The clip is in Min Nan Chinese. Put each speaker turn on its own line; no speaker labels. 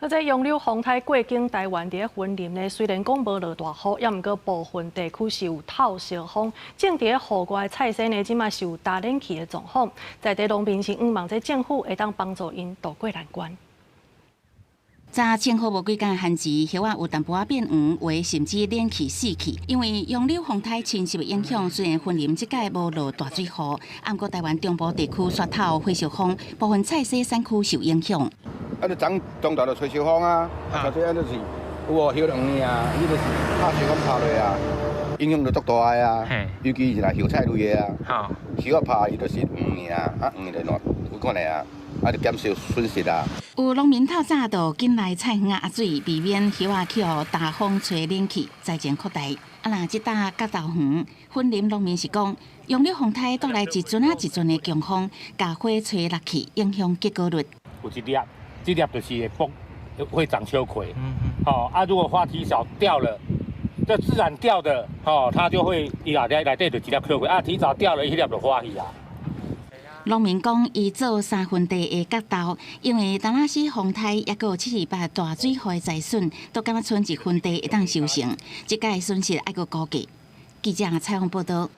那這楊柳風颱過境台灣佇咧雲林呢，雖然講無落大雨，猶毋過部分地區是有透燒風，種佇咧戶外菜蔬呢，這馬是有焦冷去的狀況。在地農民是向望這政府會當幫助𪜶渡過難關。
才種好無幾工番薯，葉仔有淡薄仔變黃，有甚至冷去死去。因為楊柳風颱侵襲的影響，雖然雲林這擺無落大水雨，毋過台灣中部地區煞透火燒風，部分菜蔬產區受影響。
啊！你長中大就吹燒風啊，啊，這就是有哦，葉黃的啊，伊就是拍燒風拍落啊，影響就足大的啊。尤其是若葉菜類的啊，葉仔拍伊就是黃的啊，啊黃的就爛，有可能啊，啊就減少損失啊。
有農民透早就緊來菜園仔壓水，避免葉仔去予大風吹冷去，災情擴大。啊，若這搭角豆園，雲林農民是講，楊柳風颱帶來一陣仔一陣的強風，共花吹落去，影響結果率。
有一粒。這粒就是會崩，會長秋葵。吼啊，如果花提早掉了，這自然掉的，吼，它就會伊內底內底就一粒秋葵啊，提早掉了，彼粒就花去啊。
農民講，伊做3分地的角豆，因為當仔時風颱，抑閣有728大水雨的災損，都感覺賰1分地會當收成，這擺損失愛閣估計。記者採訪報道。